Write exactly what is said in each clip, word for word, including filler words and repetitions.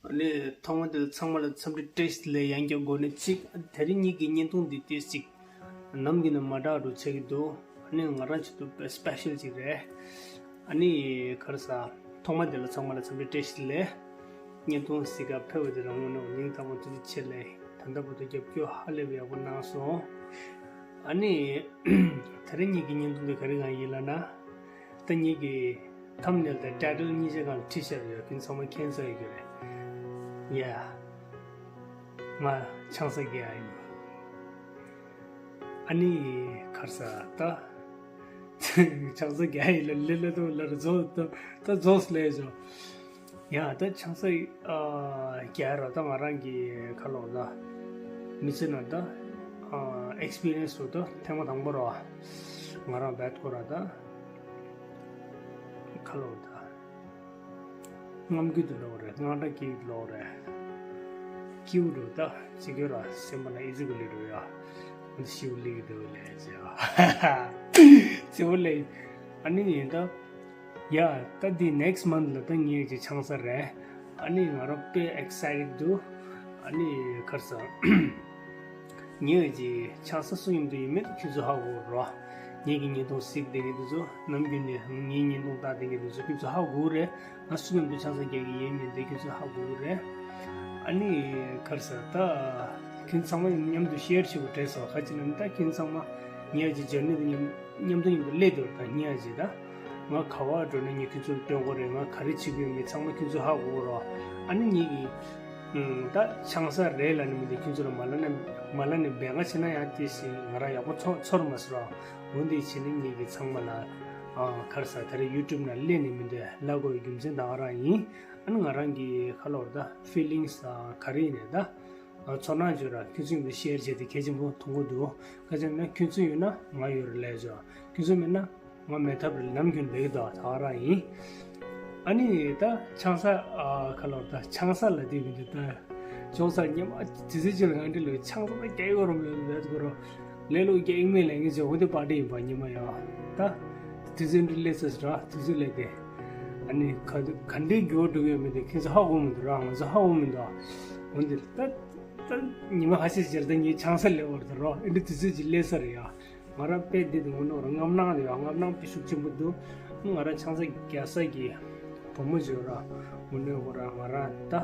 ཨ་ནི་ཐོག་མ་དེ་ལ་ཚང་མ་ལ་འཚམས་འདྲི་བཀྲ་ཤིས་བདེ་ལེགས། ཡང་བསྐྱར་འགོ་ནས་གཅིག་དེ་རིང་ཉིད་ཀྱི་བརྙན་ཐུང་འདི་ཏོག་ཙམ་ཅིག་ནམ་རྒྱུན་ནས་མ་འདྲ་བ་འདྲ་བོ་ཆགས་ཀྱི་འདུག་ཨ་ནི་ང་རང་ཆེད་དུ་དཔེ་སི་པེ་ཤལ་ཅིག་རེད། ཨ་ནི་ག་རེ་ཟེར། ཐོག་མ་དེ་ལ་ཚང་མ་ལ་འཚམས་འདྲི་བཀྲ་ཤིས་བདེ་ལེགས། བརྙན་ཐུང་གཟིགས་གར་ཕེབས་པ་དེ་ལ་དངོས་གནས་སྙིང་ཐག་པ་ནས་ཐུགས་རྗེ་ཆེ་ལབ། ད་ལྟ་བར་དུ་རྒྱབ་སྐྱོར་ཧ་ལས་པའི་ཡག་པོ་གནང་སོང་། ཨ་ནི་དེ་རིང་ཉིད་ཀྱི་བརྙན་ཐུང་འདི་ག་རེ་གང་ཡིན་ལབ་ན། ད་ཉིད་ཀྱི་ཐམ་ནེལ་དང་ཊའི་ཊལ་གཉིས་ཆ་སྒང་ལ་བྲིས་བཞག་ཡོད། ཁྱེད་ཚང་མ་མཁྱེན་གསལ་ཡོད་ཀྱི་རེད། ཡ། ང་ཆང་ས་རྒྱག་ཡ་ཡིན། ཨ་ནི་ག་རེ་ཟེར་ད། ཆང་ས་རྒྱག་ཡ་ཡིན་ལབ་ལབ་ལབ་ད་ལབ་རེད། རྫོགས་ད་ད་རྫོགས་ལབ་ཡ་ཆོག་ཡ་ད་ཆང་ས་ཨ་རྒྱག་ར་ད་ང་རང་གི་ཁ་ལོ་ད་མི་ཚེ་ནང་ད་ཨ་ཨེག་སི་པི་རི་ཡན་སི་རུ་ད་ཐེངས་མ་དང་པོ་ར་ང་རང་བེད་ཁོ་ར་ད་ཁ་ལོ་ད་རྔམ་སྐྱིད་དུ་ལོག་རེད། དངངས་སྐྲག་སྐྱིད་དུ་ལོག་རེད། སྐྱིད་པོ་འདུག་ད་ཅི་གྱུར་ར་སེམས་པ་ན་ཨི་ཟི་གུ་ལི་རུ་ཡ་འདི་ཤིའུ་ལི་གི་འདུག་ལས་ཟེར་ཡ་ཅི་བོ་ལས་ཨ་ནི་ཡིན་ད། ཡ། ད་འདི་ནེག་སི་མན་ཐི་ལ་ད་ངའི་གི་ཆང་ས་རེད། ཨ་ནི་ང་རང་དཔེ་ཨེག་སའི་ཊེཌ་འདུག་ཨ་ནི་ག་རེ་ཟེར། ངའི་གི་ཆང་ས་སུ་མཉམ་དུ་ཡིན་མིན་ཁྱོད་ཚོ་ཧ་གོ་རོ། ངའི་གི་བརྙན་ཐུང་གཟིགས་བསྡད་མཁན་དེ་ཚོ་ནམ་རྒྱུན་ནས་ངའི་བརྙན་ཐུང་ལྟ་བསྡད་མཁན་དེ་ཚོ་ཁྱོད་ཚོ་ཧ་གོ་རེད། ང་སུ་མཉམ་དུ་ཆང་ས་རྒྱག་གི་ཡིན་མིན་དེ་ཁྱོད་ཚོ་ཧ་གོ་རེད། ཨ་ནི་ག་རེ་ཟེར་ད། ཁྱེད་ཚང་མ་མཉམ་དུ་ཤེར་བྱེད་དགོས་རེད་ཟེར་བ་ག་ཅི་ལབ་ན་ད་ཁྱེད་ཚང་མ་ངའི་གི་ཇར་ནི་དེ་མཉམ་མཉམ་དུ་མཉམ་དུ་སླེབས་འདུག་ད་ངའི་གི་ད་ང་ག་བར་འགྲོ་ན་ངས་ཁྱོད་ཚོར་སྟོན་དགོས་རེད། ང་ག་རེ་བྱེད་ཀྱི་ཡོད་མེད་ཚང་མ་ཁྱོད་ཚོ་ཧ་གོ་རོ། ཨ་ནི་ངེད་ཀྱི་ད་ཆང་ས་རེད་ལབ་ནས་མི་འདུག་ཁྱོད་ཚོ་ལ་མ་ལབ་ན་མ་ལབ་ནས་འབད་ག་བྱེད་ན་ཡང་དེ་བཞིན་ང་རང་ཡག་པོ་ཚོར་ཚོར་མ་སོང་རོ། འོན་ཏེ་བྱས་ན་ངེད་ཀྱི་ཚང་མ་ལ་ཨ་ག་རེ་ཟེར་ད་རེས་ཡུ་ཊུབ་ནང་སླེབས་ནས་མི་འདུག་ལབ་དགོས་རྒྱུ་མཚན་ད་ག་རང་ཡིན། ཨ་ནི་ང་རང་གི་ཁ་ལོར་ད་ཕི་ལིང་སི་ག་རེ་ཡིན་ནས་ད། ཚོར་སྣང་བརྗོད་ར་ཁྱོད་ཚོ་མཉམ་དུ་ཤེར་བྱས་ཏེ་གལ་ཆེན་པོ་མཐོང་གི་འདུག་ག་ཅི་ན་ཁྱོད་ཚོ་ཡོད་ན་ང་ཡོད་རེད་ལས་བྱ། ཁྱོད་ཚོ་མེད་ན་ང་མེད་ཐབས་རེད། ནམ་རྒྱུན་ལས་ཀྱི་འདུག་ད་ག་རང་ཡིན། ཨ་ནི་ད་ཆང་ས་ཨ་ཁ་ལོར་ད་ཆང་ས་ལ་དེ་མི་འདུག་ད་ཅོག་ས་ཉི་མ་དུས་ཚོད་ཅིག་ལ་ང་འདྲི་ལོས་ཆང་ས་ད་རྒྱག་ཡོད་རུང་མེད་རུང་ལས་ལོ་རྒྱག་ཡིན་མེད་ལས་ངེས་ཅིག་འོ་དེ་པར་ཏི་ཡིན་པ་ཉི་མ་ཡང་ད་དུས་ཚོད་འདྲི་ལས་ས་ར་དུས་ཚོད་ལས་དེ་ཨ་ནི་ག་ག་འདྲའི་འགྱུར་བ་འགྲོ་གི་ཡོད་མེད་དེ་ཁྱེད་ཚོ་ཧ་གོ་མི་འདུག་ར། ང་ཚོ་ཧ་གོ་མི་འདུག་འོ་འདི་ད། ད་ཉི་མ་ཁ་ཤས་ཤིག་ད་ངའི་ཆང་ས་ལེན་པར་དུ་རོ་ཨེ་འདྲ་དུས་ཚོད་ཅིག་སླེབས་ས་རེད་ཡ། ང་རང་དཔེ་འདི་དུ་ངོ་ནོར་རྔམ་སྣང་རེད་ཡ། རྔམ་སྣང་དཔེ་ཤུགས་ཆེན་པོ་འདུག་ང་རང་ཆང་ས་རྒྱག་ས་གི་བུ་མོ་ཅིག་ཡོད་ར། ངོ་ནོར་ཁོ་ར་ང་རང་ད།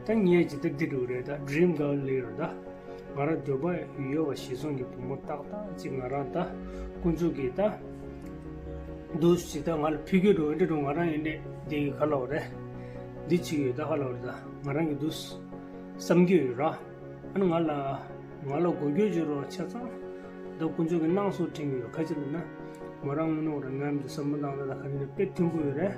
ད་ངའི་ཇི་ལྟར་འདི་འདྲ་རེད་ད་ཌི་རིམ་གརལ་ལེ་རེད་ད། ང་རང་འདོད་པ་ཡོད་པ་གཞིར་བཟུང་གི་བུ་མོ་ཏག་ཏག་ཅིག་ང་རང་ད། དཀོན་མཆོག་གིས་ད། འདུག་ཅིག་ད་ང་ལ་ཕུལ་གྱི་འགྲོ་འདྲ་འགྲོ་ང་རང་ཡིན་འདྲ་འདི་གི་ག་ལ་བ་རེད། འདི་ཅིག་ཡོད་ད་ག་ལ་བ་རེད་ད་ང་རང་གི་འདུག་བསམ་གྱི་ཡོད་ར། ཨ་ནི་ང་ལ་ང་ལ་འགུལ་སྐྱོད་བྱེད་རོགས་ཆ་ཚང་། ད་དཀོན་མཆོག་གི་གནང་སོ་དྲན་གྱི་ཡོད། ག་ཅི་ལབ་ན། མོ་རང་ངོ་ནོར་ར་ངའི་མི་འདུག་བསམ་བློ་བཏང་ད་ད་ག་ནི་ན་དཔེ་མཐུན་པོ་ཡོད་རེད།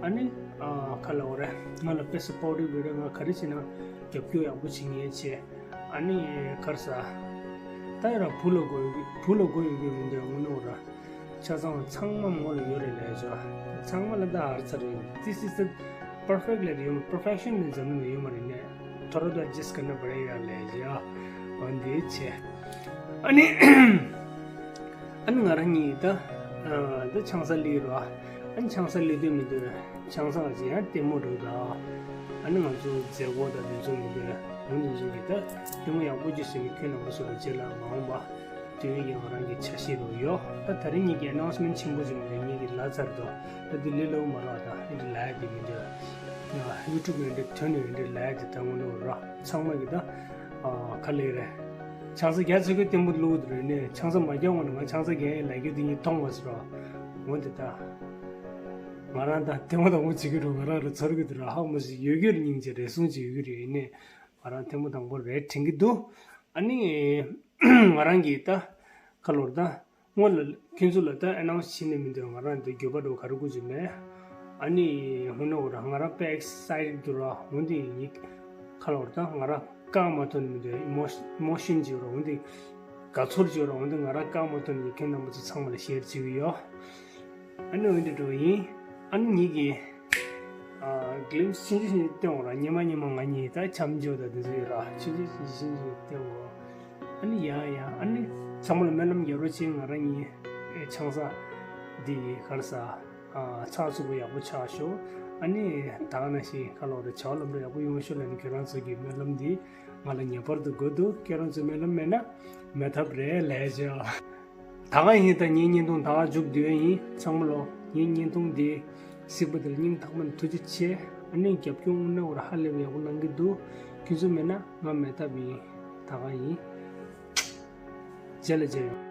ཨ་ནི་ཨ་ག་ལ་བ་རེད། ང་ལ་དཔེ་སུ་པོར་ཊིབ་ཡོད་རེད། ང་ག་རེ་བྱེད་ན་རྒྱབ་སྐྱོར་ཡག་པོ་བྱེད་ངེས་བྱས། ཨ་ནི་ག་རེ་ཟ། ད་ཡ་ར་བུ་ལ་དགོས་ཡོད་བུ་ལ་དགོས་ཡོད་གི་མི་འདུག་ངོ་ནོར་ར། ཆ་ཚང་ཚང་མ་མོ་ལ་ཡོད་རེད་ལས་བྱ། ཚང་མ་ལ་ད་ཨར་ཚར་ཡོད། This is the perfect ལས་ཡོད། Perfection ནི་འཛམ་གླིང་ལ་ཡོད་མ་རེད་ནས། ཐོ་ར་ད་ཇི་སི་ཀ་ན་བ་རེ་ཡ་ལས་བྱ། འོ་འདི་བྱས། ཨ་ནི་ཨ་ནི་ང་རང་གཉིས་ད་ད་ཆང་ས་ལི་རོ། ཨ་ནི་ཆང་ས་ལི་འདོད་མི་འདོད་ཆང་ས་ང་ཅི་ཡང་ལྟད་མོ་འགྲོ་ད། ཨ་ནི་ང་ཚོ་མཛད་སྒོ་ད་འདི་ཚོ་མི་འདོད་འོ་འདི་ཚོ་གི་ད་ལྟད་མོ་ཡག་པོ་ཅིག་བཟོས་ནས་ཁྱོད་རྣམ་པ་ཚོ་ལ་རྗེས་ལ་མ་འོངས་པ། དེ་བས་ཀྱང་ང་རང་གི་ཆ་ཤས་རུ་ཡོད། ད་ད་རིང་ངེད་ཀྱི་ཨ་ནའུན་སི་མེན་ཊི་ཆེན་པོ་ཅིག་མི་འདུག་ངེད་ཀྱི་ལ་ཚར་དུ་ད་འདི་ལས་སླ་པོ་མ་རེད་ད། ཨེ་འདི་ལ་ཡ་འདི་མི་འདུག་ཡུ་ཊུབ་ཡོད་འདི་དོན་ཡོད་འདི་ལ་ཡ་འདི་ད་ངོ་ནོར་ར་ཚང་མ་གི་ད་ག་ལེ་རེད། ཆང་ས་རྒྱག་ཚེ་གི་ལྟད་མོ་བླུག་འདི་རེད་ནས་ཆང་ས་མ་རྒྱག་འོང་ན་ང་ཆང་ས་རྒྱག་ཡས་ལ་རྒྱུ་འདི་ངས་མཐོང་མ་སོང་ར། འོ་འདི་ད་ང་རང་ད་ལྟད་མོ་དང་པོ་བྱེད་ཀྱི་རུ་ང་རང་རུ་ཚོར་གི་འདི་ར་ཧ་མ་སི་ཡོད་རྒྱུར་སྙིང་རྗེ་རེ་ཟུང་ཅིག་ཡོད་ཀྱི་རེད་ནས་ང་རང་ལྟད་མོ་དང་པོ་རེད་དྲན་གི་འདུག་ཨ་ནི་ང་རང་གིས་ད་ཁ་ལོར་ད་སྔོན་ལ་ཁྱོད་ཚོ་ལ་ད་ཨ་ནའུན་སི་བྱེད་ནས་མི་འདུག་ང་རང་འདི་འགྱོད་པ་འགྲོ་ག་རེ་དགོས་ཀྱི་མེད། ཨ་ནི་ཧུ་ནོ་ར་ང་རང་དཔེ་ཨེག་སའི་ཊེཌ་འདུག་ར། འོན་ཏེ་ཡིན་ཁ་ལོར་ད་ང་རང་བཀག་མ་ཐུབ་ནས་མི་འདུག་ཨི་མོ་ཨི་མོ་ཤན་ཅིག་ཡོད་ར། འོན་ཏེ་དགའ་ཚོར་ཅིག་ཡོད་ར། འོན་ཏེ་ང་རང་བཀག་མ་ཐུབ་ནས་ཁྱོད་རྣམ་པ་ཚོ་ཚང་མ་ལ་ཤེར་བྱེད་ཀྱི་ཡོད། ཨ་ནི་འོན་ཏེ་འགྲོ་ཡིན། ཨ་ནི་ཉིད་ཀྱིས་ཨ་གི་ལིམ་སི་ཆུང་ཆུང་ཞིག་སྟོན་འོང་ར། ཉི་མ་ཉི་མ་ང་གཉིས་ད་འཆམ་འཇོག་དང་དེ་ཚོ་ཡོད་ར། ཆུང་ཆུང་ཞིག་ཆུང་ཆུང་ཞིག་སྟོན་འོང་། ཨ་ནི་ཡ་ཡ་ཨ་ནི་ཚང་མ་ལ་སྨོན་ལམ་རྒྱག་རོགས་བྱེད། ང་རང་གཉིས་ཨེ་ཆང་ས་འདི་ག་རེ་ཟ་ཨ་ཚགས་ཚུད་པོ་ཡག་པོ་ཆགས་ཤོག་ཨ་ནི་ད་ག་ནང་བཞིན་ཁ་ལོ་རེ་བྱ་བ་ལམ་འགྲོ་ཡག་པོ་ཡོང་ཤོག་ལབ་ནས་ཁྱོད་རང་ཚོ་གི་སྨོན་ལམ་འདི་ང་ལ་ངེས་པར་དུ་དགོས་འདུག་ཁྱོད་རང་ཚོའི་སྨོན་ལམ་མེད་ན་མེད་ཐབས་རེད་ལས་བྱ། ད་ག་ཡིན། ད་ངའི་བརྙན་ཐུང་ད་ག་མཇུག་བསྡུ་ཡ་ཡིན། ཚང་མ་ལོ་ངའི་བརྙན་ཐུང་འདི་གཟིགས་པ་དེ་ལ་སྙིང་ཐག་པ་ནས་ཐུགས་རྗེ་ཆེ། ཨ་ནི་རྒྱབ་སྐྱོར་དངོས་གནས་འོ་ར་ཧ་ལས་པ་ཡག་པོ་གནང་གི་འདུག་ཁྱོད་ཚོ་མེད་ན་ང་མེད་ཐབས་ཡིན། ད་ག་ཡིན། རྗེས་ལ་མཇལ་ཡོང་།